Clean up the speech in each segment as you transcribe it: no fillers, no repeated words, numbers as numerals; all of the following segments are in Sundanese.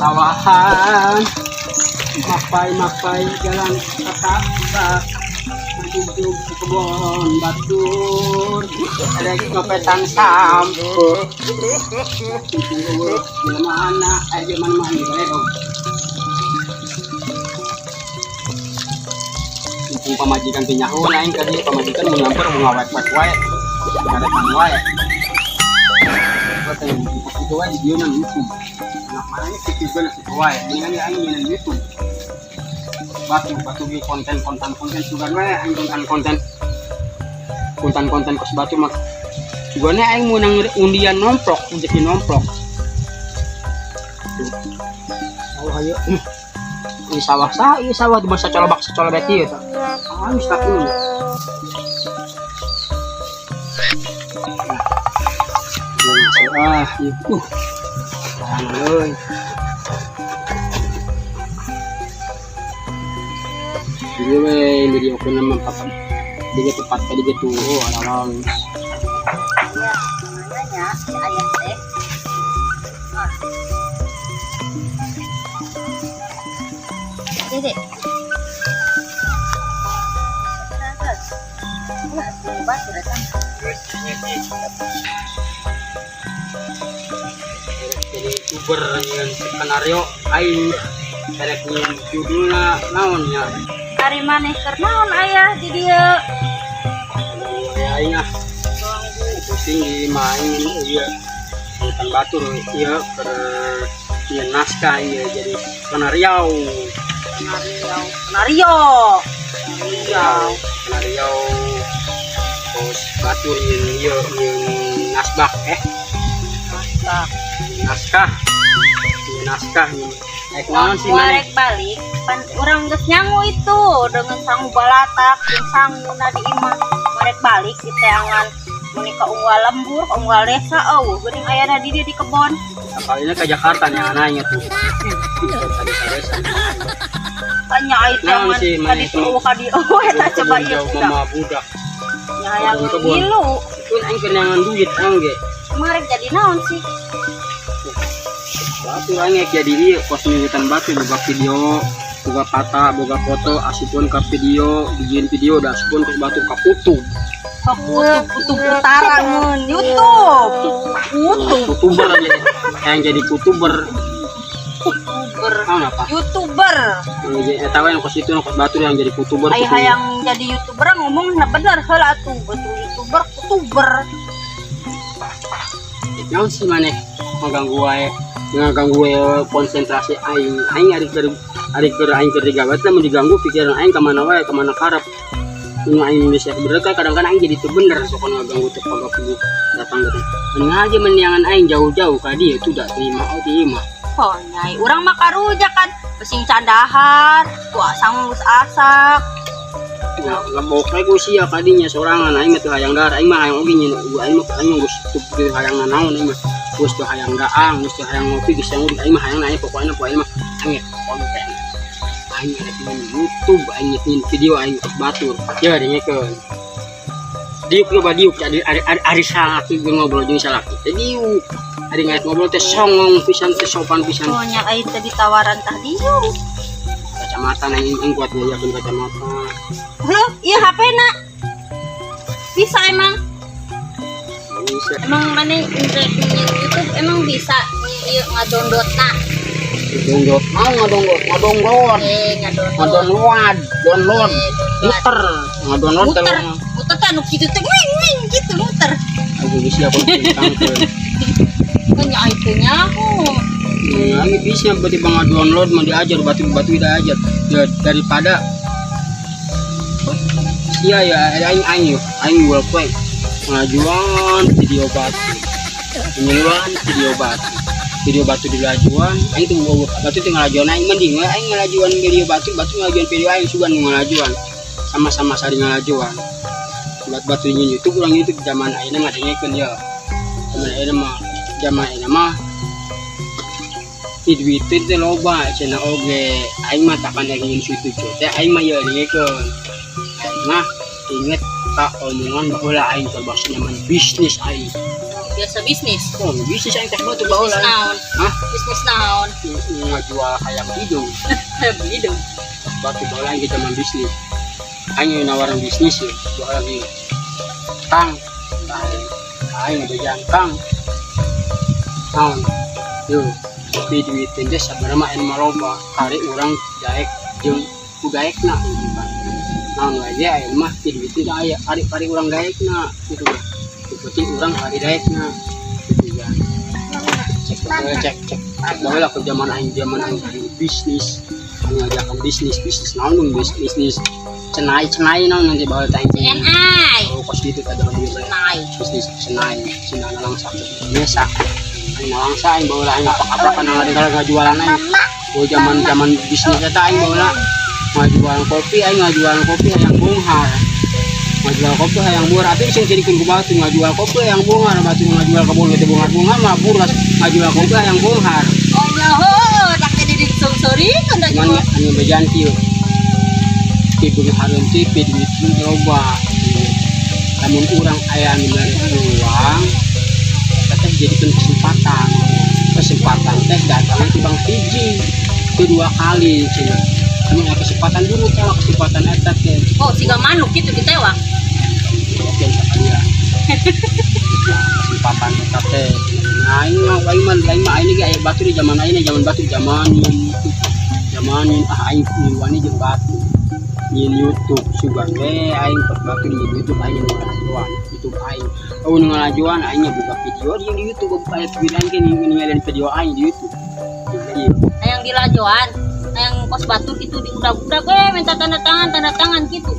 Sawahan mapay-mapay jalan kata duduk di kebon batur rek ngopetan sampo di mana aja mana mana di dong. Mumpung pamajikan teh nyaho aing ka dieu, pamajikan mau nyamper mau ngawek-wek wae, ngarekan wae. Kata itu wae di dieu nang YouTube anak mana ini situ juga situ wae, mendingan ya aing nyeun YouTube batu batu di konten konten konten sugan wae aing konten konten konten konten kos batu mah sugane aing meunang undian nomplok, rezeki nomplok. Sawah ayo ini sawah sah, ini sawah di basa colobak secolobek ieu tah. Ah, geus tak ini. Ah, ieu. Euy. Jadi we video aku nama papa. Dia tepat tadi gitu. Oh, alalal. Ya, namanya si ayah teh. Ah. Dede. Wah, batu datang. Jadi youtuber yang skenario aing erek nyeun judulna naon nya. Ari maneh keur naon ayah di dieu? Aduh, aing ah pusing di main ieu hutan batur ieu keur nyeun naskah ieu jadi skenario. Skenario. Skenario. Skenario. Skenario terus batur nyeun ieu nyeun nasbah Naskah. Naskah nyeun naskah nyeun rek naon sih maneh? Warek balik, pan urang geus nyangu itu dengan sangu balatak jeung sangu na di imah. Warek balik di teangan muni ka unggal lembur, ka unggal desa, eueuh geuning ayana di dieu di kebon. Kalinya ke Jakarta nih anaknya tuh. Desa-desa. Tanya ai Naon teangan sih, ka maneh ditu eueuh ka dieu. Oh, eta coba ieu jauh budak. Mama budak. Nya hayang Kebun-kebun. ngilu. Itu aing kenangan duit aing ge. Marek jadi naon sih? Batu aing ge jadi ieu kos hutan batu boga video, boga pata, boga foto, asupkeun ka video, dijieun video da asupkeun ke batu ka kutub. Ka kutub, kutub utara mun YouTube. Kutub. Youtuber aja. Yang jadi youtuber. YouTuber. Naon apa? YouTuber. Yang jadi eta we yang kos itu kos batu yang jadi youtuber. Ai hayang jadi YouTuber ngomong na bener heula atuh, betul YouTuber, YouTuber. Naon sih maneh ngaganggu wae, ngaganggu wae konsentrasi aing. Aing ari keur ari keur aing keur digawe teh mun diganggu pikiran aing ka mana wae, ka mana karep. Nu aing bisa bener kan kadang-kadang aing jadi teu bener sok ngaganggu teh pagapugu datang-datang. Mending aja mendingan aing jauh-jauh ka dieu tuh da terima oh terima. Oh, nyai, urang mah karuja kan pesing candahar, ku asang geus asak. Ya, ngebok we ku sia kadinya sorangan aing mah teu hayang dahar, aing mah hayang oge nyeun aing mah aing geus teu hayang nanaon aing mah. Geus teu hayang daang, geus teu hayang ngopi, geus hayang aing mah hayang aing pokokna pokokna mah aing konten. Aing rek nyeun YouTube, aing nyeun video aing kos batur. Ya dengekeun. Diuk loba diuk ari ari ari, ari salaki ge ngobrol jeung salaki teh diuk. Ari ngaet ngobrol teh songong pisan teh sopan pisan. Oh, nya ai teh ditawaran tah diuk. Kacamata aing aing kuat ngayakeun kacamata. Halo, iya HP na. Bisa emang? Bisa. Emang mana rek nyeun YouTube emang bisa ieu ngadownload na? Download mau ngadownload, ngadownload. Ngadownload. Ngadownload, download. Download. Muter, ngadownload Muter. teh. Muter kan nu kitu teh wing wing gitu muter. Aku bisa aku tentangkeun. Kan nya ai teh nyaho. Nah, ini bisa berarti bang download mau diajar batu-batu tidak ajar. Ya daripada iya ya aing aing yuk aing gua play pengajuan video batu, penyuluhan video batu, video batu dilajuan aing tuh gua batu tinggal ngalajuan aing mending we aing ngalajuan video batu, batu ngalajuan video aing sugan ngalajuan sama-sama saling ngalajuan buat batu ini YouTube urang YouTube zaman ayeuna mah dengekeun ya zaman ayeuna mah zaman ayeuna mah di duiteun teh loba cenah oge aing mah takkan yang ingin situ teh aing mah ya dengekeun aing mah inget ka omongan baheula aing keur basa nyaman bisnis aing. Biasa bisnis. Oh, bisnis aing teh batu baheula. Bisnis naon? Hah? Bisnis naon? Ngajual hayam hidung. Hayam hidung. Batu baheula aing zaman bisnis. Aing nawaran bisnis ya, baheula lagi. Kang, aing aing ngabejaan Kang. Naon? Yo, tapi duit teh sabenerna mah anu maloba, kari urang daek jeung ku daekna gitu kan. Naon wae ge aya mah ti duit teh aya, ari kari urang daekna gitu kan. Nu penting urang kari daekna gitu kan. Cek cek cek cek baheula ke zaman aing bisnis, aing ngajakan bisnis, bisnis naon dong, bisnis bisnis cenai cenai naon nanti baheula teh aing. CNI. Oh, kos gitu tadi dia Cenai. Bisnis cenai, Cina nalangsa Indonesia. Aing nalangsa aing baheula aing ngapak-apakan nang ngajualan aing. Oh, zaman zaman bisnis eta aing baheula ngajualan kopi, aing ngajualan kopi hayang beunghar. Ngajual kopi hayang murah, tapi sing cirikeun ku batu ngajual kopi hayang beunghar, batu ngajual kebun teh beunghar-beunghar mah buras, ngajual kopi hayang beunghar. Oh nyaho, tak jadi disungsurikeun da Cuman jual. Anu bejaan kieu. Ti beunghareun teh pi duit loba. Lamun urang aya anu mere peluang, eta teh jadikeun kesempatan. Kesempatan teh datangnya tibang hiji, kedua kali cenah. Lamun aya kesempatan dulu teh kesempatan eta teh. Oh, siga manuk gitu ditewak. Oke, sakalian. Kesempatan eta teh. Nah, aing mah aing mah aing mah aing ge aya batu di zaman ayeuna, zaman batu zaman YouTube. Zaman ah aing miluan jeung batu. Nyin YouTube sugan we aing pas batu di YouTube aing nu ngalajuan YouTube aing. Oh, nu ngalajuan aing nya buka video di YouTube aya video aing ge ningalian video aing di YouTube. Iya. Hayang dilajoan, hayang kos batu gitu diudag-udag we minta tanda tangan, tanda tangan gitu.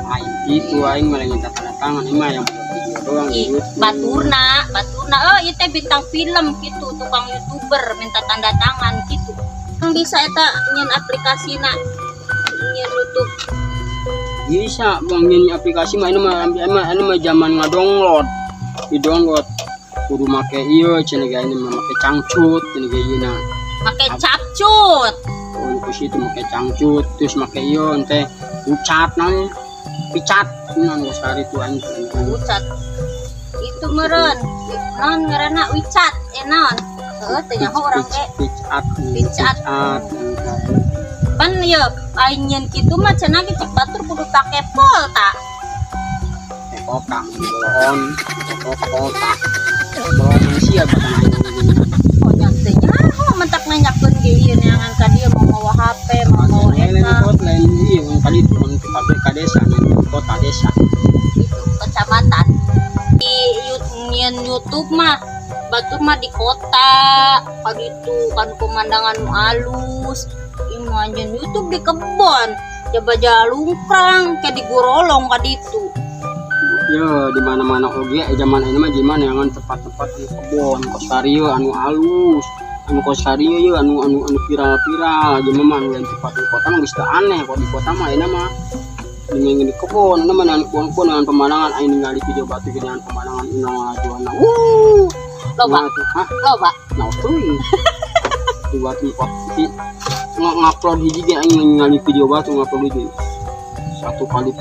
Aing itu aing malah minta tanda tangan, ini mah yang buka video doang di Ih, YouTube. Baturna, baturna, oh ieu teh bintang film gitu, tukang YouTuber minta tanda tangan gitu. Kan bisa eta nyen aplikasina nyen YouTube. Bisa bang nyen aplikasi mah ini mah ini mah ini mah zaman ngadownload, di download kudu make ieu cenah ge, ini mah make cangcut cenah ge ieu na. Make capcut. Oh, ke situ make cangcut terus make ieu ente ucat naon picat naon geus hari itu anjing. Ucat. Itu meureun. Naon ngaranna WeChat, eh naon? Heuh, teu nyaho urang ge. Picat. Picat. Picat. Pan ye aing nyen kitu mah cenah ge cek batur kudu pake pulsa. Kokang bohon kok bawa manusia bahkan aing. Oh, nya teu nyaho mentak nanyakeun ge ieu neangan ka dieu mau mawa HP, mau mawa Lain eta. Kota lain iya kali itu kan pabrik ka desa kota desa. Itu kecamatan. Di nyen YouTube mah batur mah di kota kaditu kan pemandangan nu alus. Ieu mah nyen YouTube di kebon jaba jalungkrang kayak di gorolong kaditu. Ya di mana-mana oge zaman ini mah gimana yang tempat-tempat anu kebon kos anu alus anu kos ye anu anu anu viral-viral aja mah anu lain tempat di kota mah geus teu aneh kok di kota mah ini mah di kebon ini mah dengan kebon dengan pemandangan aing ningali video batu dengan pemandangan ino ngajuana wuh. Loba. Nah, tuh, hah? Loba. Nah tuh di batu kok di ngupload hiji ge aing ningali video batu ngupload hiji satu kali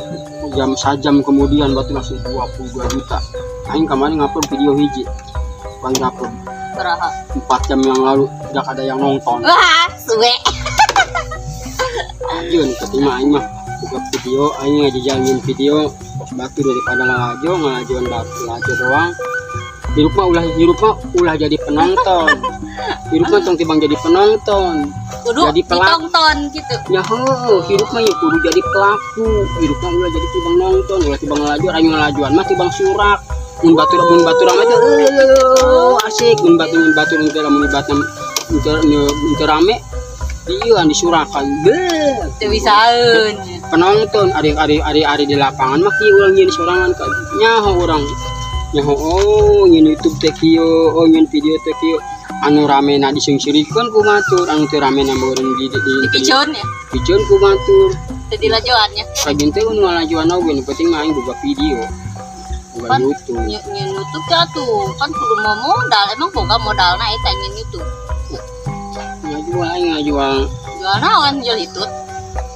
jam sajam kemudian batu langsung 22 juta. Aing kemarin ngupload video hiji paling ngupload Berapa? 4 jam yang lalu tidak ada yang nonton. Wah, suwe. Anjir, ketima aing mah buka video aing ngajajalin video kos batu daripada lalajo ngalajoan batu lalajo doang. Hirup mah ulah, hirup mah ulah jadi penonton, hirup mah tong tibang jadi penonton. Kudu Jadi pelak. ditonton gitu. Ya heuh, hirup mah ya kudu jadi pelaku. Hirup mah ulah jadi tibang nonton, ulah tibang ngalajo, aing ngalajoan mah tibang surak. Mun batur rame teh asik, mun batur teu lamun batur teu teu rame iya disurakan. Beuh. Teu bisaeun. Penonton ari ari ari ari di lapangan mah kieu urang nyieun sorangan ka nyaho urang. Nyaho oh nyieun YouTube teh kieu, oh nyieun video teh kieu. Anu rame na disungsirikeun ku batur, anu teu rame na meureun di Dipiceun ya. Piceun ku batur. Teu dilajoan ya. Rajin teh nu ngalajoan oge, nu penting mah aing boga video. Boga Pan YouTube. Nyieun YouTube teh atuh kan kudu mau modal, emang boga modalna eta nyieun YouTube? Ngajual aing ngajual. Jual naon? Jual itu?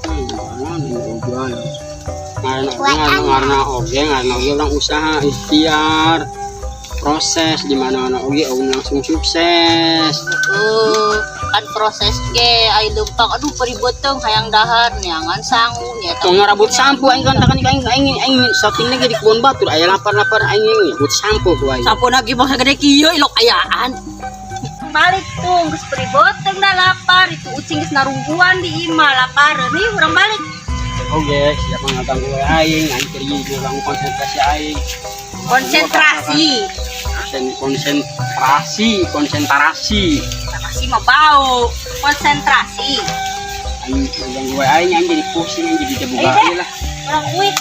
Jualan, jual. Ngaranna ngaranna oge, ngaranna oge urang usaha ikhtiar. Proses di mana-mana oge euweuh langsung sukses. Heeh, kan proses ge ai leumpang, aduh, perih beuteung, hayang dahar neangan sangu nya. Tong ngarabut sampo aing kan kan aing aing aing syuting lagi di kebun batur aya lapar-lapar, aing ngebut sampo ku aing. Sampo lagi mah gede kieu ilok ayaan. Balik tuh geus perih beuteung dah, lapar itu, ucing geus narungguan di imah, lapareun. Nih urang balik. Oke, siapa ngaganggu aing, aing keur ngaganggu konsentrasi aing. Konsentrasi. Konsentrasi, konsentrasi. Konsentrasi mah bau. Konsentrasi. Aing ngaganggu aing, aing jadi pusing, aing jadi jabuga Ayo deh. lah. Urang uih.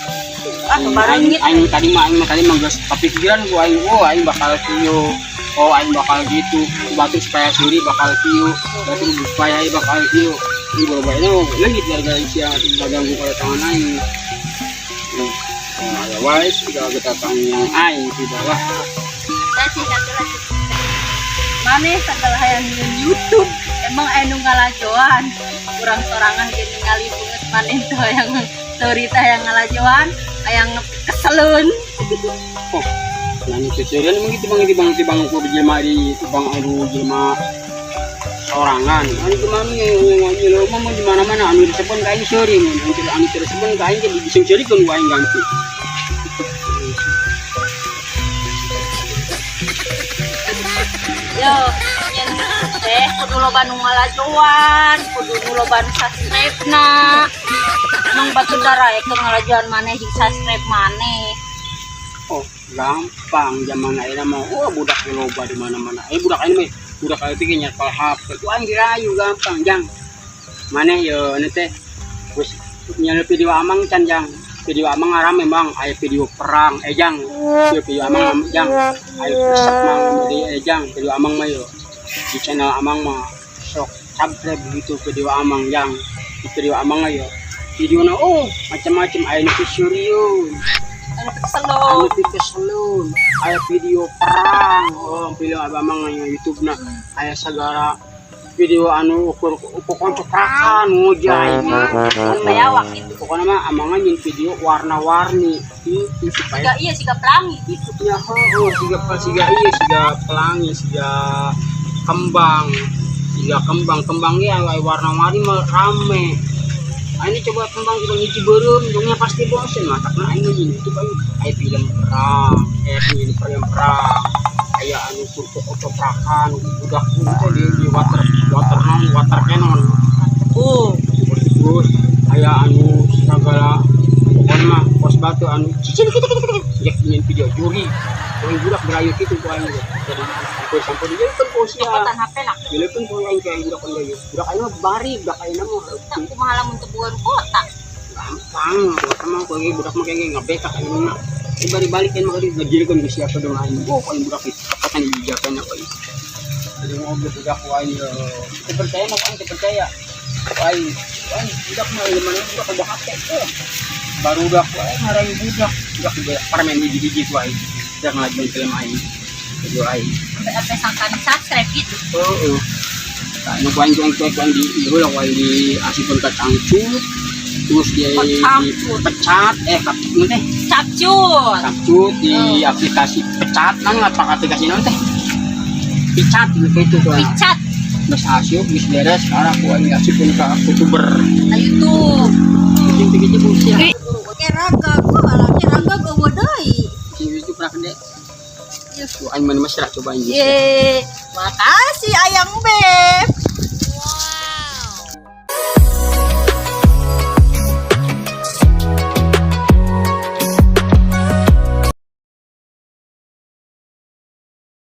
Ah, Aing, kebarengit. aing tadi mah, aing mah tadi mah geus kepikiran ku aing, oh, aing bakal kieu. Oh, aing bakal gitu. Batu supaya suri bakal kieu, batu supaya aing bakal kieu. Ini baru ini lagi gara-gara sia ganggu pada tangan aing. Nah, ya wae sudah kita yang aing tidak lah. Sih satu lagi. Maneh sagala hayang nyieun YouTube, emang aya nu ngalajoan? Urang sorangan ge ningali banget maneh teh hayang seuri teh, hayang ngalajoan, hayang keseleun. Oh, nah nu seuseurian emang gitu bang, itu bang, itu bang ukur jelema di bang, aduh, jelema sorangan anu gimana jelema mah di mana-mana anu disebut ka aing seuri, mun anu anu tersebut ka aing jadi diseurikeun ku aing ganti. Yo, nyen teh kudu loba nu ngalajoan, kudu nu loba nu subscribe-na. Emang batu darah ya ngalajoan maneh jeung subscribe maneh? Oh, gampang, zaman ayeuna mah, oh, budak loba di mana-mana. Eh, budak ayeuna mah budak ayeuna teh nyekel HP ku aing dirayu gampang. Jang, maneh yo anu teh geus nyieun video amang can, jang? Video amang rame, bang, aya video perang, eh, jang. Yo video amang, jang, aya resep mang jadi, eh, jang, video amang mah yo di channel amang mah sok subscribe gitu video amang, jang. Di video amang mah yo video na, oh, macam-macam, aya nu serius. Anu Anu keselo. Pikeselun, aya video perang, oh, video abang yang YouTube na aya segala video anu ukur ukur koncoprakan ngojay. Bayawak itu. Pokoknya mah amangan nyin video warna-warni itu supaya Siga iya, siga pelangi gitu. Ya, oh, siga siga iya, siga pelangi, siga kembang, siga kembang kembangnya warna-warni mah rame. Ah, ini coba kembang coba ngiji beureum dongnya pasti bosen. Matakna aing nyin itu aing aya film perang, eh, nyin film perang, aya anu kurku kocoprakan budak itu di water water non water cannon. Oh, terus aya anu segala, pokoknya mah pos batu anu cicil gitu gitu gitu ya, nyin video juri. Orang budak berayu gitu ku aing jadi sampai sampai dia kan posia. Cokotan HP lah. Bila pun ku aing kayak budak kan gayu budak aing mah bari budak aing mah. Tak kumaha lamun teu bukan kota. Gampang, budak mah kayak budak mah kayak ngabekak aing mah. Eh, bari balik kan mah ngajilkeun ke siapa dong aing. Oh, aing budak itu kapan dijakan apa ini. Jadi ngobrol budak ku aing yo. Teu percaya mah aing teu percaya. Ku aing, ku aing budak mah di mana budak udah HP eh. Baru udah ku aing ngarayu budak, budak dibayar permen hiji-hiji ku aing. Dia ngelajuin film aing. Video aing. Sampai apa sangka di subscribe gitu. Oh. Nah, nu ku aing ku aing ku aing ku aing di ieu lah, ku aing di asipun ka cangcut. Terus di Kacangcut. Pecat, eh, kap nu teh? Capcut. Capcut di aplikasi pecat nang apa aplikasi naon teh? Picat gitu itu tuh. Picat. Geus asup, geus beres, sekarang ku aing asupkeun ka YouTuber. Na YouTube. Kucing teh gitu sia. Oke raga, gua malah raga gua deui. Kucing itu pernah gede. Tuh aing mana mesra coba aing. Ye, makasih.